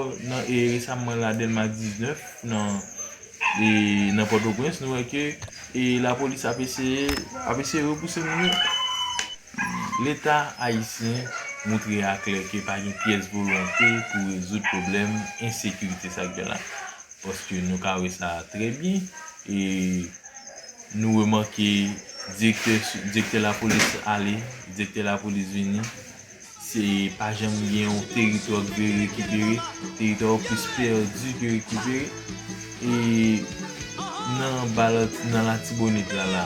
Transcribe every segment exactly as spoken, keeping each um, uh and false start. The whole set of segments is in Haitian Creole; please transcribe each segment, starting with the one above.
nan, e, resamman la, Dèlma diznèf, nan, e, nan Pòtoprens, nou wè ke, e, lapolis ap eseye, ap eseye repouse moun yo. Leta ayisyen montre aklè ke pa gen pyès volonte pou rezoud pwoblèm ensekirite sa k gen la. Paske nou ka wè sa trè byen, e nou remake direktè, direktè lapolis ale, direktè lapolis vini, se pa janm gen yon teritwa ki rekipere, teritwa yo plis pèdi ke rekipere. E nan ba, nan Latibonit la, la,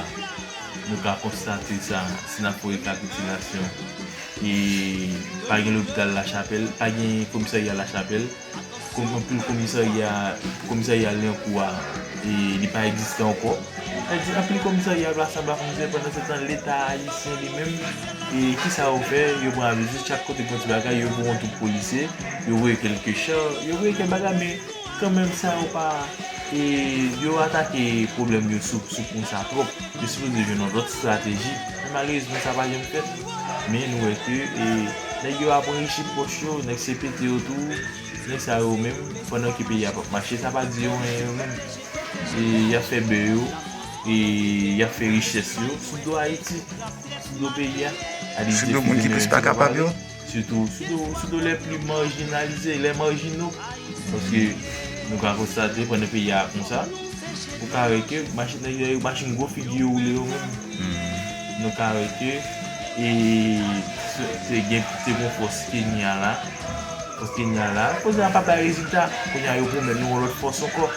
nou ka konstate sa, si n ap fè rekapitilasyon. E pa gen lopital Lachapèl, pa gen komisarya Lachapèl, anpil komisarya, komisarya Lyankou a, e li pa egziste ankò. Sa di, anpil komisarya plas anba fon mizè, pandan se tan Leta ayisyen li menm, e kisa yo fè? Yo pran abitid, chak kote gen ti bagay, yo voye yon twoup polisye, yo voye kèlke cha, yo voye kèk bagay, men kanmenm sa yo pa, e yo atake pwoblèm yo sou, sou pwen sa twòp. Yo sipoze jwenn yon lòt estrateji, men malerezman sa pa janm fèt. Men nou wè ke, e, nèg yo ap anrichi pòch yo, nèg C P T yo tou, nèg sa yo menm, pandan ke peyi a p ap mache, sa pa di yo anyen yo menm. E y ap fè bè yo, e y ap fè richès yo sou do Ayiti, sou do peyi a. Sou do moun ki plis pa kapab yo. Sitou sou do, sou do les plus marginalisés, les marginaux. Paske nou ka konstate pandan peyi a konsa, ou ka wè ke machin, nèg yo, machin gwo figi yo woule yo menm. Nou ka wè ke, e, se, se gen, se gen fòs Kenya la. Fòs Kenya la, kounye a pa bay rezilta. Kounye a yo pwomèt nou yon lòt fòs ankò.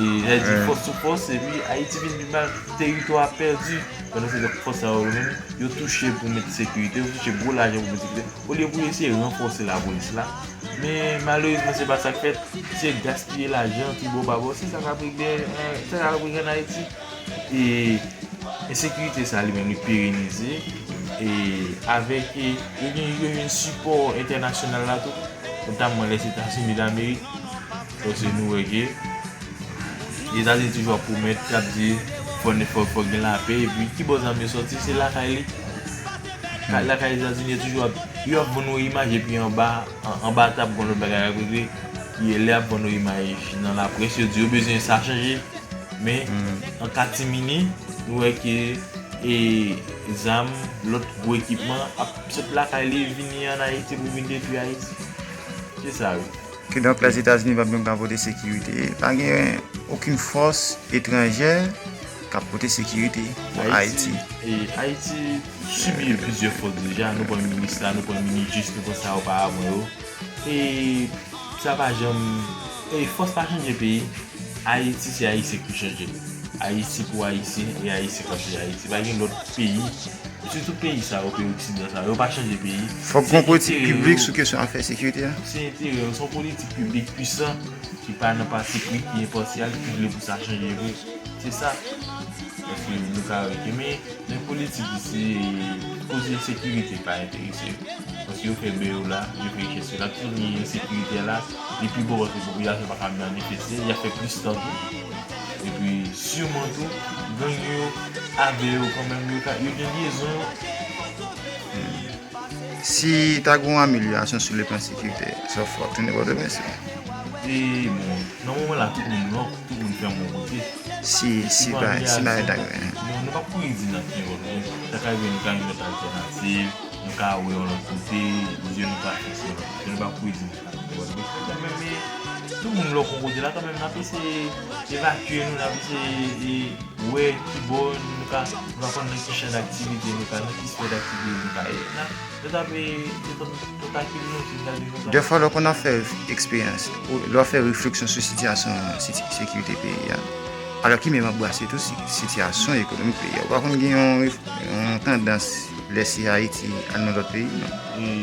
E sa di fòs sou fòs, epi Ayiti vin pi mal, teritwa pèdi. Pandan se tan fòs sa yo menm, yo touche pou met sekirite, yo touche gwo lajan pou met sekirite. Olye pou yo eseye ranfòse lapolis la. Men malerezman, se pa sa k fèt. Se gaspiye lajan, tribò babò. Se sa k ap regle, eh, se sa k ap regle ann Ayiti. E ensekirite sa li menm, li perenize. E avèk, e, yo gen, yo jwenn sipò entènasyonal la tou. Notamman Lèzetazini Damerik. Paske nou wè ke Etazini toujou ap pwomèt, y ap di fò, fò, fò gen lapè, epi ki bò zam yo sòti, se lakay li. Ka-, lakay Etazini yo toujou ap, yo ap vann yon imaj, epi anba, an-, anba tab, gon lòt bagay ap regle. Lè y ap vann yon imaj nan laprès, yo di yo bezwen sa chanje. Men, an katimini, nou wè ke, e, zam, lòt gwo ekipman ap sot lakay li vini ann Ayiti pou vin detwi Ayiti. Se sa, wi. Kidonk, Lèzetazini p ap menm ka pote sekirite. Pa gen okenn fòs etranjè k ap pote sekirite pou Ayiti. Ayiti, e, Ayiti sibi plizyè fòs deja. Nou pran minis la, nou pran minijis, nou pran sa yo pa avan yo. E sa pa janm, e fòs pa chanje peyi. Ayiti, se Ayisyen ki chanje. Ayiti pou Ayisyen, e Ayisyen k ap chanje Ayiti. Pa gen lòt peyi, sitou peyi sa yo, peyi oksidan sa yo, yo pa chanje peyi. Fòk gon politik piblik sou kesyon afè sekirite a. Se enterè yo, se yon politik piblik pwisan ki pa nan pati pri, ki enpasyal, ki vle pou sa chanje vre. Se sa. Paske nou ka wè ke, men, nèg politik isi, koze ensekirite pa enterese yo. Paske yo fè bè yo la, yo fè richès yo la, tout moun ensekirite a la, li pi bon paske popilasyon pa ka manifeste, y ap fè plis tan tou. Epi, siman tou, gang yo avè yo kanmenm, yo ka, yo gen lyezon yo. Si ta gen yon amelyorasyon sou le plan sekiritè, sa w fè w ap tounen Pòtoprens wi. E bon, nan moman la, tout moun nò, tout moun fèmen yon kote. Si, si pa, si pa ta gen. Non, nou p ap kouri di nan ki Pòtoprens. Sa ka rive nou ka gen lòt altènativ, nou ka wè yon lòt kote, zye nou ka fikse yon lòt kote, nou p ap kouri di nan ki Pòtoprens. Kanmenm, e, tout moun lòk yon kote la, kanmenm, n ap eseye evakye nou, n ap eseye, e, wè ki bò nou ka, nou ka konn nan ki chan daktivite nou ka, nan ki sfè daktivite nou ka ye. N ap, nou t ap, e, nou t ap, nou t ap kontakte nou, si n ta di konsa. Dèfwa, lè w konn ap fè eksperyans, ou lè w ap fè refleksyon sou sitiyasyon, siti-, sekirite peyi a, alò ki menm ap brase tou si-, sitiyasyon ekonomik peyi a, ou pa konn gen yon ref-, yon tandans lèse Ayiti al nan lòt peyi, non? E,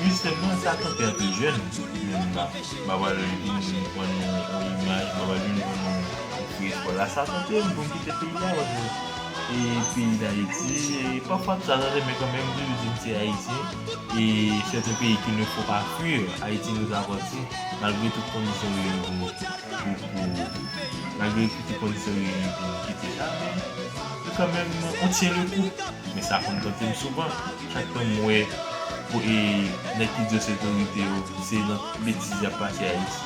jistèman, sa tante anpil jèn, menm la. M pa pral vin vann nou yon imaj, m pa pral vin vann nou yon fri espwa la. Sa tante m pou m kite peyi a, paske, e, peyi Dayiti, e, pafwa sa tante, men kanmenm, m toujou di m se Ayisyen. E c'est un pays qu'il ne faut pas fuir. Haïti nous appartient, malgre tout kondisyon yo pou, pou, pou, malgre tout kondisyon yo pou kite la, men nou kanmenm, on tient le coup. Men sa konn tante m souvan. Chak tan m wè Pou e nèg ki di yo se otorite yo, se nan betiz y ap pase Ayiti.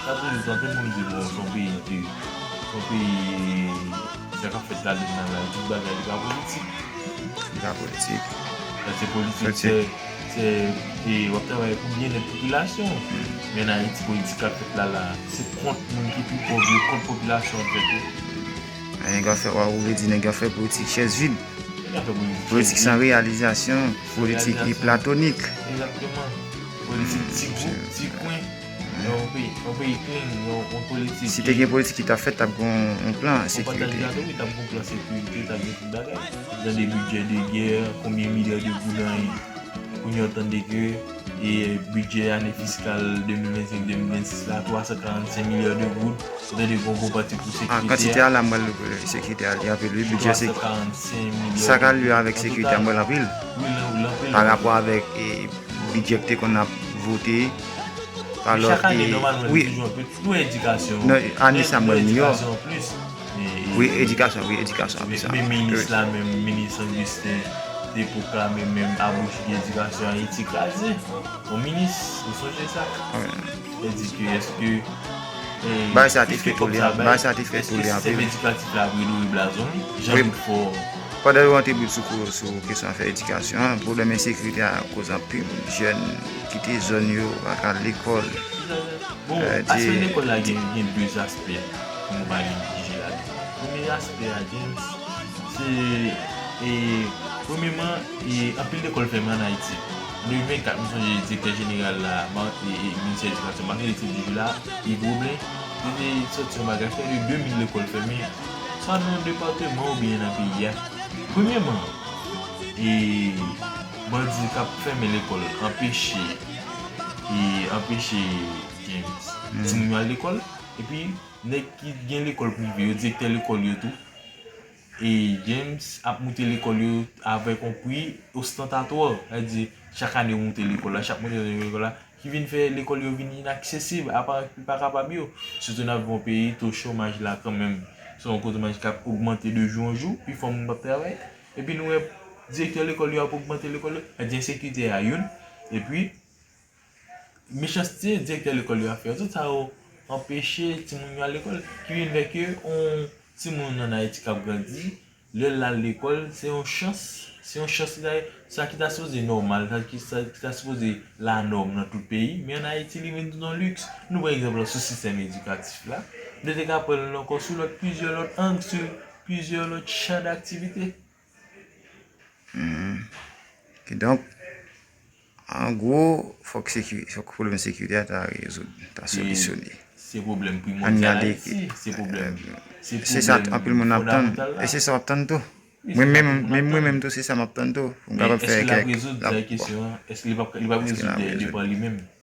Sa toujou tande moun di, bon, se yon peyi ke, se yon peyi, sa k ap fèt ladan l la, tout bagay li pa politik. Li pa politik. Sa se politik, se, se, e, w ap travay pou byennèt popilasyon. Men nan Ayiti, politik k ap fèt la, la, se kont moun ki pi pòv yo, kont popilasyon an fèt yo. Nèg ap fè, w ap vle di nèg ap fè politik chèz vid. Nèg ap fè politik chèz vid. Politik san reyalizasyon, politik platonik. Egzakteman. Politik ti gwoup, ti kwen. Yon peyi, yon peyi clean, yon, yon politik. Si te gen politik ki t ap fèt, t ap gen yon, yon plan sekirite. Yon pataj gato, wi, t ap gen yon plan sekirite, t ap gen tout bagay. Tande bidjè de gè, konbyen milya de goud an, kounye a w tande ke, e, bidjè ane fiskal de mil vennsenk, de mil vennsis la, twa san karannsenk milya de goud. Ou tande gon gwo pati pou sekirite a. Kantite a la, m wè l, sekirite a li anpil, wi, bidjè se. Sa ka li avèk sekirite a, m wè l anpil. Wi, l anpil. Pa rapò avèk, e, bidjè ki te konn ap vote. Alò, chak ane, nòmalman, li toujou anpil. Pou edikasyon. Non, ane sa, m wè l miyò. Wi, edikasyon, wi, edikasyon, wi, sa. Men minis la, menm minis Augustin, te pwoklame menm aboli edikasyon Ayiti kraze. Yon minis, ou sonje sa? Wi. Li di ke èske, e, bagay sa te fè tole, bagay sa te fè tole anpil. Sistèm edikatif la ap redore blazon li, jan l fò. Pandan yo antre bout sou, sou kesyon afè edikasyon an, pwoblèm ensekirite a koz anpil jèn kite zòn yo, pa ka al lekòl. Bon, aspè lekòl la gen, gen de aspè pou nou pale de ladan. Premye aspè a, James, se, e, premyèman, e, anpil lekòl fèmen ann Ayiti. An de mil vennkat, m sonje direktè jeneral la, Mar-, e, e, ministè edikasyon, Martin Luther di jou la, Yves Roblin, li te sòti yon bagay, fè de de mil lekòl fèmen, swa nan yon depatman oubyen nan peyi a. Premyèman, e, bandi k ap fèmen lekòl, anpeche, e, anpeche, James, timoun yo al lekòl, epi nèg ki gen lekòl prive yo, direktè lekòl yo tou, e James ap moute lekòl yo avèk yon pri ostantatwa. Sa vle di, chak ane yo moute lekòl la, chak moute lekòl la, ki vin fè lekòl yo vin inaksesib, a pa, pa kapab yo. Sitou n ap viv yon peyi, to chomaj la kanmenm, se yon kote chomaj k ap ogmante de jou an jou, pifò moun p ap travay. Epi nou wè direktè lekòl yo ap ogmante lekòl yo, sa vle di ensekirite a youn. Epi, mechanste direktè lekòl yo ap fè yo, tout sa yo anpeche timoun yo al lekòl, ki vin fè ke yon timoun ann Ayiti k ap grandi, lè l al lekòl, se yon chans, se yon chans li ta, sa ki ta sipoze nòmal, sa ki, sa ki ta sipoze lanòm nan tout peyi, men ann Ayiti, li vin tounen yon liks. Nou pran egzanp lan sou sistèm edikatif la, nou te ka pran l ankò sou lòt, plizyè lòt ang, sou plizyè lòt chan daktivite. Kidonk, an gwo, fòk seki-, fòk pwoblèm sekirite a ta rezoud, ta solisyone. Se pwoblèm primòdyal Ayiti, se pwoblèm, se sa anpil moun ap tann, e se sa w ap tann tou. Mwen menm, menm mwen menm tou, se sa m ap tann tou. Pou m kapab fè kèk. Men èske l ap rezoud, sa kesyon an, èske li p ap, li p ap rezoud de, de pa li menm?